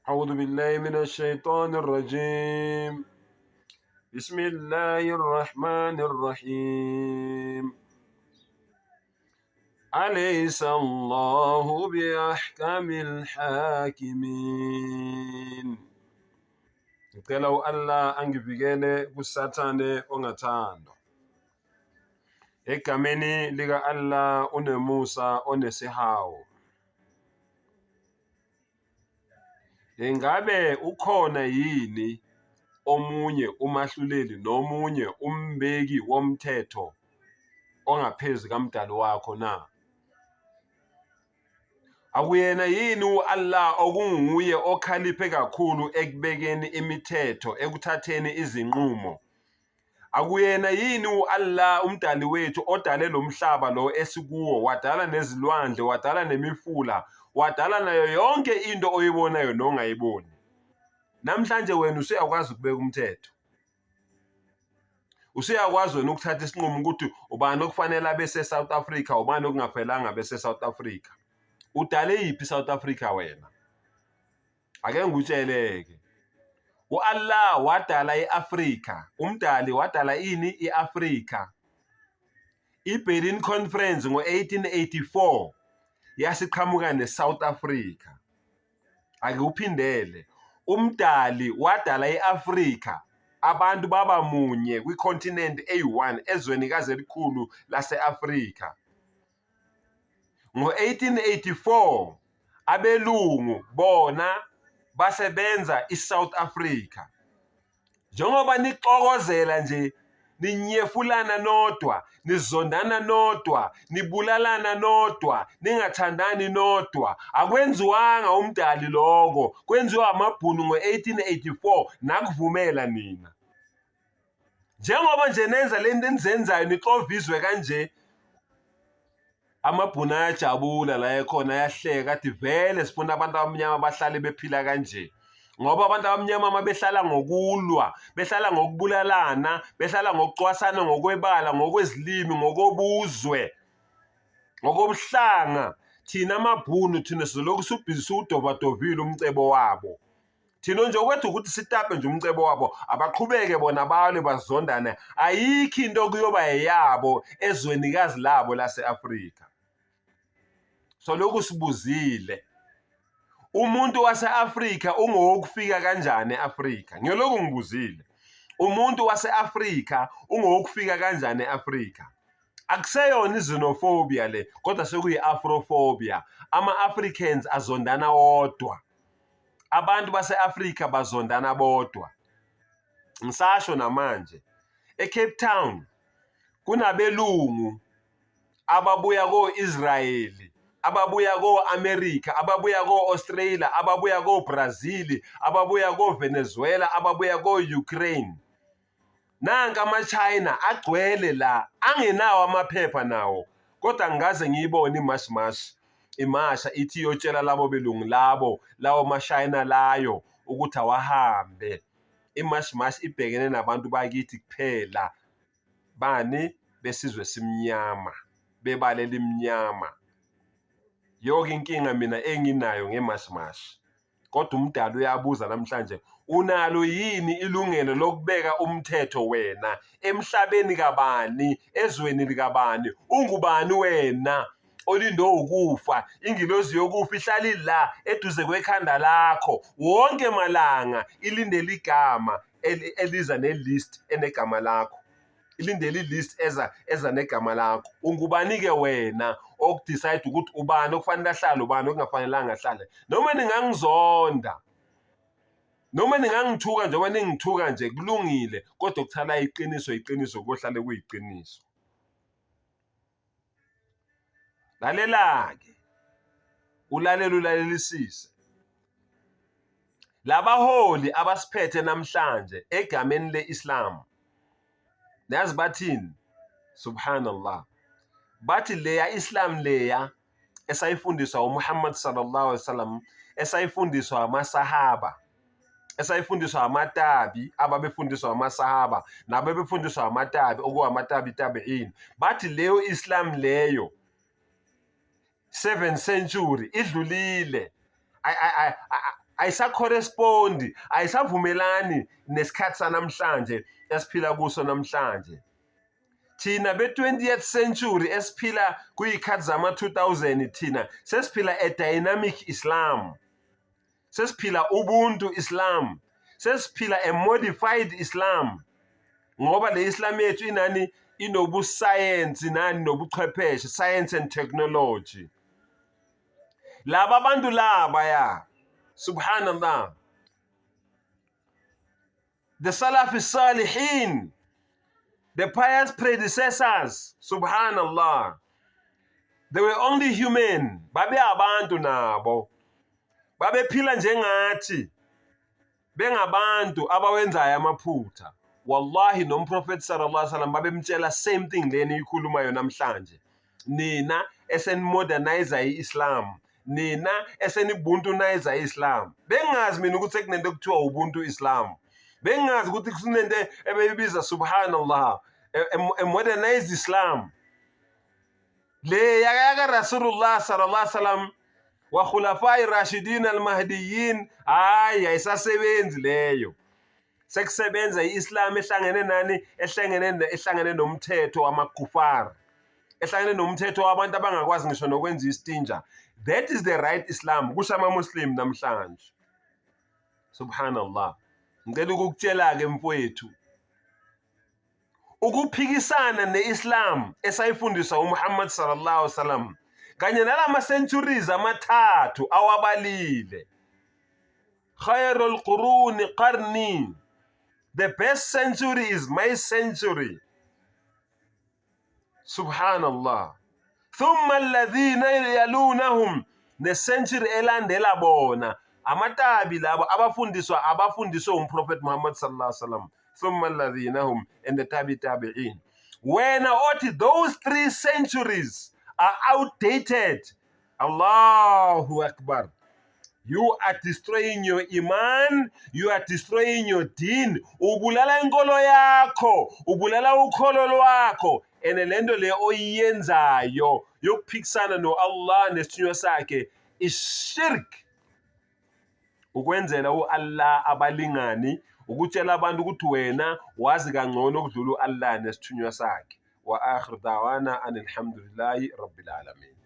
أعوذ بالله من الشيطان الرجيم بسم الله الرحمن الرحيم أليس الله بأحكم الحاكمين. Ngicela u-Allah angivikele kuSathane ongathandwa. Egameni lika-Allah unemusa onesihawu. Ingabe ukhona yini omunye umahluleli nomunye umbeki womthetho ongaphezu kaMdali wakho na? Akuyena yini u-Allah okunguye okhaliphe kakhulu ekubekeni imithetho, ekuthatheni izinqumo? Akuyena yini u-Allah umdali wethu odale lo mhlaba lo esikuwo, wadala nezilwandle, wadala nemifula, wadala nayo yonke into oyibonayo nongayiboni? Namhlanje wena usuyakwazi ukubeka umthetho. Usuyakwazi wena ukuthatha isinqumo ukuthi ubani okufanele abe se-South Africa, ubani okungafanelanga abe se-South Africa. Udale yiphi i-South Africa wena? Ake ngikutshele-ke. U-Allah wadala i-Afrika, umdali wadala ini? I-Afrika. I-Berlin Conference ngo-1884 yasiqhamuka ne-South Africa. Ake uphindele. Umdali wadala i-Afrika, abantu baba munye kwikhontinenti eyi-one ezwenikazi elikhulu lase-Afrika. Ngo-1884 abelungu bona basebenza iSouth Africa. Njengoba nixokozela nje ninyefulana nodwa, nizondana nodwa, nibulalana nodwa, ningathandani nodwa. Akwenziwanga umdali lokho, kwenziwa amabhunu ngo-1884 nakuvumela nina. Njengoba nje nenza le nto enizenzayo nixova izwe kanje, amabhunu ayajabula la ekhona ayahleka athi vele sifuna abantu abamnyama bahlale bephila kanje ngoba abantu abamnyama uma behlala ngokulwa behlala ngokubulalana behlala ngokucwasana ngokwebala ngokwezilimi ngokobuzwe ngokobuhlanga thina amabhunu thina sizolokhu sibhizi siwudovadovile umcebo wabo. Thina nje okwethu ukuthi sitape nje umcebo wabo, abaqhubeke bona balwe bazondane, ayikho into okuyoba eyabo ezwenikazi labo lase-Afrika. So lokhu sibuzile, umuntu wase-Afrika ungowokufika kanjani e-Afrika? Ngiyolokhu ngibuzile, umuntu wase-Afrika ungowokufika kanjani e-Afrika? Akuseyona i-xenophobia le, kodwa sekuyi-afrophobia. Ama-Africans azondana wodwa. Abantu base-Afrika bazondana bodwa. Ngisasho namanje, eCape Town kunabelungu ababuya ko-Israyeli, ababuya ko-America, ababuya ko-Australia, ababuya ko-Brazil, ababuya ko-Venezuela, ababuya ko-Ukraine. Nanka ama-China agcwele la angenawo amaphepha nawo kodwa ngikaze ngiyibone imash mash imasha ithi iyotshela labo belungu labo lawo mashayina layo ukuthi awahambe. Imash mash ibhekene nabantu bakithi kuphela bani besizwe simnyama bebala elimnyama. Yoke inkinga mina enginayo ngemash mash. Kodwa umdali uyabuza namhlanje, unalo yini ilungelo lokubeka umthetho wena emhlabeni kabani, ezweni likabani? Ungubani wena olinde ukufa? Ingilozi yokufa ihlala ila eduze kwekhanda lakho wonke malanga, ilindele igama eliza ne-list enegama lakho. Ilindele i-list eza eza negama lakho. Ungubani-ke wena okudecide ukuthi ubani okufanele ahlale, ubani okungafanelanga ahlale? Noma ningangizonda, noma ningangithuka njengoba ningithuka nje kulungile, kodwa okuthala iqiniso iqiniso kohlale kuyiqiniso. Lalela-ke, ulalele ulalelisise. Labaholi abasiphethe namhlanje egameni le-Islam, nazi bathini? Subhanallah. Bathi leya Islam leya esayifundiswa uMuhammad sallallahu alaihi wasallam, esayifundiswa amasahaba, esayifundiswa amatabi ababefundiswa amasahaba nababefundiswa amatabi okuwamatabi tabi'in, bathi leyo Islam leyo 7 century idlulile, Ayisacorrespondi, ayisavumelani nesikhathi sanamhlanje esiphila kuso namhlanje. Thina be-20th century esiphila kuyikhathi zama-2000 thina sesiphila a dynamic Islam. Sesiphila ubuntu Islam. Sesiphila a modified Islam. Ngoba le Islam yethu inani inobusayensi nani nobuchwepheshe, science and technology. Laba bantu laba ya subhanallah the Salafi Salihin, the pious predecessors, subhanallah, they were only human, babe abantu nabo, babephila njengathi, bengabantu abawenzayo amaphutha. Wallahi nomprofethi sallallahu alaihi wasallam babemtshela same thing leni ikhulumayo namhlanje. Nina esenimodernize i-Islam, nina esenibuntu-nize i-Islam. Bengingazi mina ukuthi sekunento ekuthiwa ubuntu Islam. Bengingazi ukuthi kunento ebeyibiza subhanallah a modernized Islam. Le yaka Rasulullah sallallahu alaihi wasallam wa khulafai rashidin al-mahdiyin, hayi ayisasebenzi leyo. Sekusebenza i-Islam ehlangene nani? Ehlangene nomthetho wamakufar, ehlangene nomthetho wabantu abangakwazi ngisho nokwenza istinja. That is the right Islam kusho ama-Muslim namhlanje. Subhanallah. Ngicela ukukutshela-ke mfowethu, ukuphikisana ne-Islam esayifundiswa uMuhammad sallallahu alaihi wasallam kanye nalama centuries amathathu awabalile, khairul quruni qarni, the best century is my century. Subhanallah. Thumma alladhina yalunahum, ne-century elandela bona amatabi labo abafundiswa abafundiswe umProphet Muhammad sallallahu alaihi wasallam, thumma alladhina hum and the tabi tabi'in. Wena othi those 3 centuries are outdated, Allahu Akbar. You are destroying your iman, you are destroying your deen. Ubulala inkolo yakho, ubulala ukholo lwakho. And lento le oyiyenzayo yokuphikisana no-Allah nesithunywa sakhe is shirk. Ukwenzela u-Allah abalingani, ukutshela abantu ukuthi wena wazi kangcono ukudlula u-Allah nesithunywa sakhe. Wa akhir da'wana anilhamdulillahi rabbil alamin.